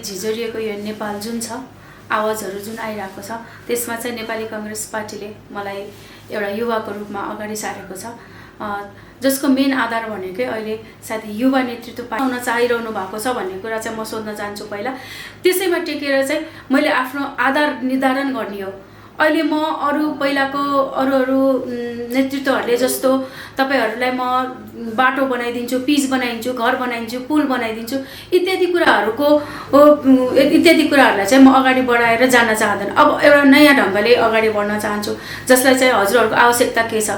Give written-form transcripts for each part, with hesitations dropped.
झिझोरिएको यो नेपाल जुन छ, आवाजहरू जुन आइरहेको छ, त्यसमा चाहिँ नेपाली कांग्रेस पार्टीले मलाई एउटा युवाको रूपमा अगाडि सारेको छ, जसको मेन आधार भनेकै अहिले सायद युवा नेतृत्व पाउन चाहिरहनु भएको छ भन्ने कुरा चाहिँ म सोध्न चाहन्छु। पहिला त्यसैमा टेकेर चाहिँ मैले आफ्नो आधार निर्धारण गर्ने हो। अहिले म पहिलाको अरू नेतृत्वहरूले जस्तो तपाईहरुलाई म बाटो बनाइदिन्छु, पिच बनाइदिन्छु, घर बनाइदिन्छु, पुल बनाइदिन्छु इत्यादि कुराहरूलाई चाहिँ म अगाडि बढाएर जान चाहदैन। अब एउटा नयाँ ढंगले अगाडि बढ्न चाहन्छु, जसलाई चाहिँ हजुरहरुको आवश्यकता के छ।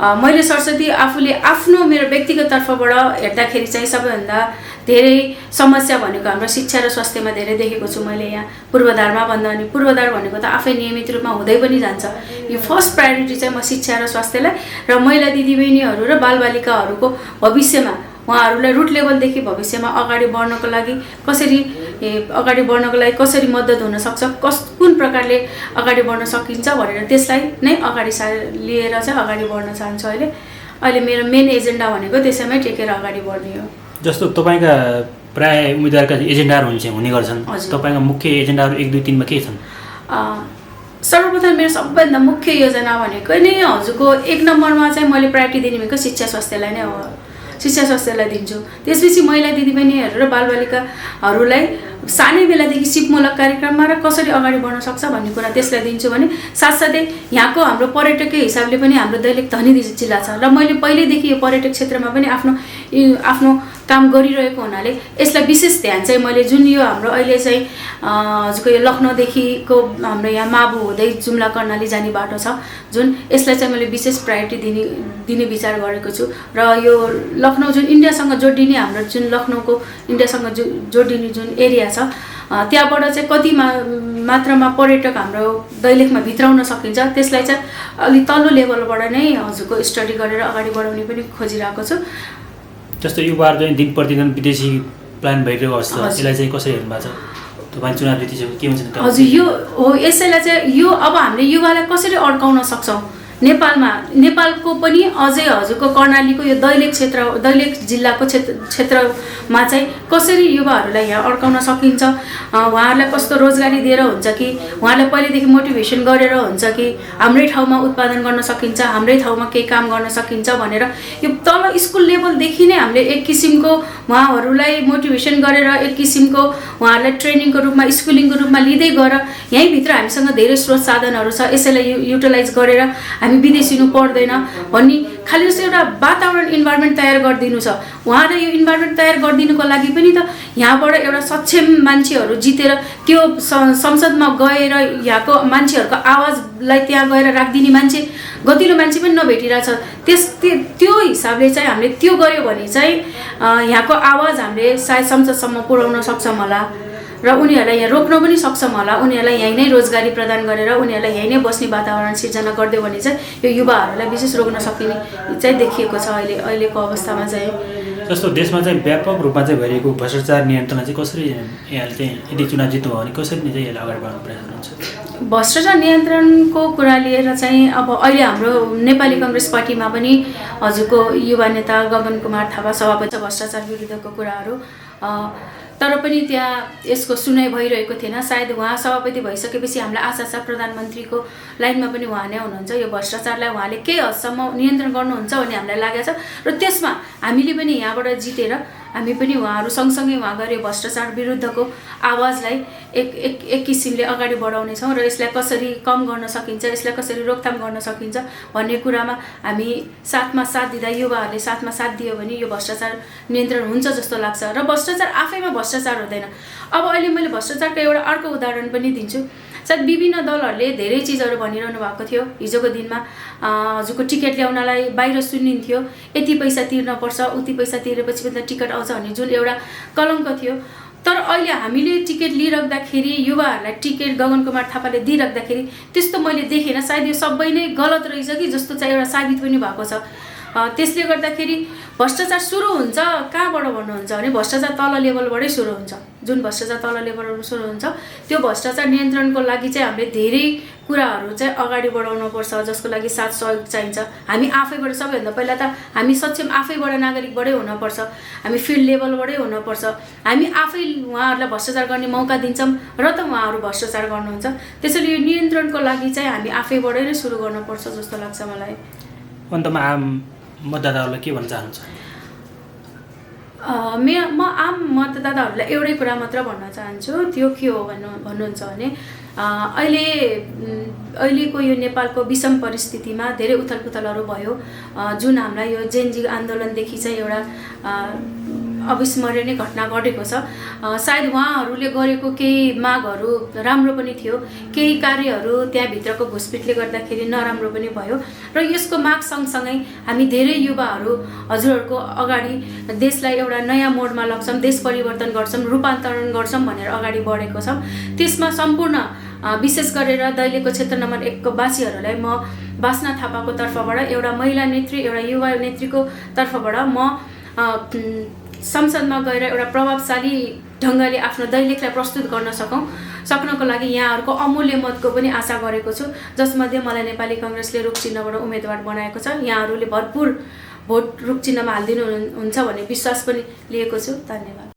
मैले सरस्वती आफूले आफ्नो मेरो व्यक्तिगत तर्फबाट हेर्दाखेरि चाहिँ सबैभन्दा धेरै समस्या भनेको हाम्रो शिक्षा र स्वास्थ्यमा धेरै देखेको छु मैले यहाँ पूर्वाधारमा भन्दा। अनि पूर्वाधार भनेको त आफै नियमित रूपमा हुँदै पनि जान्छ। यो फर्स्ट प्रायोरिटी चाहिँ म शिक्षा र स्वास्थ्यलाई र महिला दिदीबहिनीहरू र बालबालिकाहरूको भविष्यमा उहाँहरूलाई रुट लेभलदेखि भविष्यमा अगाडि बढ्नको लागि कसरी मद्दत हुन सक्छ, कुन प्रकारले अगाडि बढ्न सकिन्छ भनेर त्यसलाई नै अगाडि लिएर चाहिँ अगाडि बढ्न चाहन्छु। अहिले मेरो मेन एजेन्डा भनेको त्यसैमै टेकेर अगाडि बढ्ने हो। जस्तो तपाईका प्राय उम्मेदवारका एजेन्डाहरू हुने गर्छन्, तपाईका मुख्य एजेन्डाहरू 1 2 3 मा के छन्? सर्वप्रथम मेरो सबैभन्दा मुख्य योजना भनेको नै हजुरको 1 नम्बरमा चाहिँ मैले प्रायोरिटी दिने भनेको शिक्षा स्वास्थ्यलाई नै हो। शिक्षा स्वास्थ्यलाई दिन्छु। त्यसपछि महिला दिदीबहिनीहरू र बालबालिकाहरूलाई सानै बेलादेखि सिपमूलक कार्यक्रममा र कसरी अगाडि बढ्न सक्छ भन्ने कुरा त्यसलाई दिन्छु भने साथसाथै यहाँको हाम्रो पर्यटकीय हिसाबले पनि हाम्रो दैलेख धनी जिल्ला छ र मैले पहिलेदेखि यो पर्यटक क्षेत्रमा पनि आफ्नो काम गरिरहेको हुनाले यसलाई विशेष ध्यान चाहिँ मैले जुन यो हाम्रो अहिले चाहिँ हजुरको यो लखनऊदेखिको हाम्रो यहाँ माबु हुँदै जुम्ला कर्णाली जाने बाटो छ जुन, यसलाई चाहिँ मैले विशेष प्रायोरिटी दिने विचार गरेको छु। र यो लखनऊ जुन इन्डियासँग जोडिने हाम्रो जुन लखनऊको इन्डियासँग जोडिने जुन एरिया छ त्यहाँबाट चाहिँ कति मात्रामा पर्यटक हाम्रो दैलेखमा भित्राउन सकिन्छ त्यसलाई चाहिँ अलि तल्लो लेभलबाट नै हजुरको स्टडी गरेर अगाडि बढाउने पनि खोजिरहेको छु। जस्तो यो बार चाहिँ दिन प्रतिदिन विदेशी प्लान भइरहेको अवस्था, यसलाई चाहिँ कसरी हेर्नु भएको छ? तपाईं चुनाव जितिसक्यो, के हुन्छ? हजुर, यो हो। यसैलाई चाहिँ यो अब हामीले युवालाई कसरी अड्काउन सक्छौं नेपालको पनि अझै हजुरको कर्णालीको यो दैलेख जिल्लाको क्षेत्रमा चाहिँ कसरी युवाहरूलाई यहाँ अड्काउन सकिन्छ, उहाँहरूलाई कस्तो रोजगारी दिएर हुन्छ कि उहाँलाई पहिलेदेखि मोटिभेसन गरेर हुन्छ कि हाम्रै ठाउँमा उत्पादन गर्न सकिन्छ, हाम्रै ठाउँमा केही काम गर्न सकिन्छ भनेर यो तल स्कुल लेभलदेखि नै हामीले एक किसिमको उहाँहरूलाई मोटिभेसन गरेर एक किसिमको उहाँहरूलाई ट्रेनिङको रूपमा स्कुलिङको रूपमा लिँदै गएर यहीँभित्र हामीसँग धेरै स्रोत साधनहरू छ, यसैलाई युटिलाइज गरेर हामी विदेशिनु पर्दैन भन्ने खाली जस्तो एउटा वातावरण इन्भाइरोमेन्ट तयार गरिदिनु छ। उहाँलाई यो इन्भाइरोमेन्ट तयार गरिदिनुको लागि पनि त यहाँबाट एउटा सक्षम मान्छेहरू जितेर त्यो संसदमा गएर यहाँको मान्छेहरूको आवाजलाई त्यहाँ गएर राखिदिने मान्छे गतिलो मान्छे पनि नभेटिरहेछ। त्यो हिसाबले चाहिँ हामीले त्यो गर्यो भने चाहिँ यहाँको आवाज हामीले सायद संसदसम्म पुर्याउन सक्छौँ होला र उनीहरूलाई यहाँ रोक्न पनि सक्छौँ होला। उनीहरूलाई यहीँ नै रोजगारी प्रदान गरेर उनीहरूलाई यहीँ नै बस्ने वातावरण सिर्जना गरिदियो भने चाहिँ यो युवाहरूलाई विशेष रोक्न सकिने चाहिँ देखिएको छ अहिलेको अवस्थामा चाहिँ। जस्तो देशमा चाहिँ व्यापक रूपमा चाहिँ भइरहेको भ्रष्टाचार नियन्त्रण चाहिँ कसरी यहाँले चाहिँ यदि चुनाव जित्नु भयो भने कसरी चाहिँ यसलाई अगाडि बढाउन प्रयास गर्नुहुन्छ? भ्रष्टाचार नियन्त्रणको कुरा लिएर चाहिँ अब अहिले हाम्रो नेपाली कांग्रेस पार्टीमा पनि हजुरको युवा नेता गगन कुमार थापा सभापति भ्रष्टाचार विरुद्धको कुराहरू तर पनि त्यहाँ यसको सुनाइ भइरहेको थिएन। सायद उहाँ सभापति भइसकेपछि हामीलाई आशा छ प्रधानमन्त्रीको लाइनमा पनि उहाँ नै हुनुहुन्छ। यो भ्रष्टाचारलाई उहाँले केही हदसम्म नियन्त्रण गर्नुहुन्छ भन्ने हामीलाई लागेको छ र त्यसमा हामीले पनि यहाँबाट जितेर हामी पनि उहाँहरू सँगसँगै उहाँ गएर भ्रष्टाचार विरुद्धको आवाजलाई एक किसिमले अगाडि बढाउनेछौँ र यसलाई कसरी कम गर्न सकिन्छ, यसलाई कसरी रोकथाम गर्न सकिन्छ भन्ने कुरामा हामी साथमा साथ दिँदा युवाहरूले साथमा साथ दियो भने यो भ्रष्टाचार नियन्त्रण हुन्छ जस्तो लाग्छ। र भ्रष्टाचार आफैमा भ्रष्टाचार हुँदैन। अब अहिले मैले भ्रष्टाचारको एउटा अर्को उदाहरण पनि दिन्छु। सायद विभिन्न दलहरूले धेरै चिजहरू भनिरहनु भएको थियो। हिजोको दिनमा हजुरको टिकट ल्याउनलाई बाहिर सुनिन्थ्यो, यति पैसा तिर्नुपर्छ, उति पैसा तिरेपछि मात्र टिकट आउँछ भन्ने जुन एउटा कलङ्क थियो। तर अहिले हामीले टिकट लिइराख्दाखेरि युवाहरूलाई टिकट गगन कुमार थापाले दिइराख्दाखेरि त्यस्तो मैले देखेन। सायद यो सबै नै गलत रहेछ कि जस्तो चाहिँ एउटा साबित पनि भएको छ। त्यसले गर्दाखेरि भ्रष्टाचार सुरु हुन्छ कहाँबाट भन्नुहुन्छ भने भ्रष्टाचार तल लेभलबाटै सुरु हुन्छ। जुन भ्रष्टाचार तल लेभलबाट सुरु हुन्छ त्यो भ्रष्टाचार नियन्त्रणको लागि चाहिँ हामीले धेरै कुराहरू चाहिँ अगाडि बढाउनुपर्छ, जसको लागि साथ सहयोग चाहिन्छ। हामी आफैबाट सबैभन्दा पहिला त हामी सक्षम आफैबाट नागरिकबाटै हुनपर्छ, हामी फिल्ड लेभलबाटै हुनपर्छ। हामी आफै उहाँहरूलाई भ्रष्टाचार गर्ने मौका दिन्छौँ र त उहाँहरू भ्रष्टाचार गर्नुहुन्छ। त्यसैले यो नियन्त्रणको लागि चाहिँ हामी आफैबाटै नै सुरु गर्नुपर्छ जस्तो लाग्छ मलाई। अन्तमा आम मतदाताहरूलाई के भन्न चाहनुहुन्छ? म आम मतदाताहरूलाई एउटै कुरा मात्र भन्न चाहन्छु। त्यो के हो भन्नुहुन्छ भने अहिलेको यो नेपालको विषम परिस्थितिमा धेरै उथलपुथलहरू भयो, जुन हामीलाई यो जेनजी आन्दोलनदेखि चाहिँ एउटा अविस्मरणीय घटना घटेको छ। सायद उहाँहरूले गरेको केही मागहरू राम्रो पनि थियो, केही कार्यहरू त्यहाँभित्रको घुसपिटले गर्दाखेरि नराम्रो पनि भयो र यसको माग सँगसँगै हामी धेरै युवाहरू हजुरहरूको अगाडि देशलाई एउटा नयाँ मोडमा लग्छौँ, देश परिवर्तन गर्छौँ, रूपान्तरण गर्छौँ भनेर अगाडि बढेको छौँ। त्यसमा सम्पूर्ण विशेष गरेर दैलेखको क्षेत्र नम्बर 1 को वासीहरूलाई म बास्ना थापाको तर्फबाट, एउटा महिला नेत्री, एउटा युवा नेत्रीको तर्फबाट म संसदमा गएर एउटा प्रभावशाली ढङ्गले आफ्नो दैलेखलाई प्रस्तुत गर्न सक्नको लागि यहाँहरूको अमूल्य मतको पनि आशा गरेको छु, जसमध्ये मलाई नेपाली काङ्ग्रेसले रुख चिन्हबाट उम्मेदवार बनाएको छ। यहाँहरूले भरपुर भोट रुख चिन्हमा हालिदिनु हुन्छ भन्ने विश्वास पनि लिएको छु। धन्यवाद।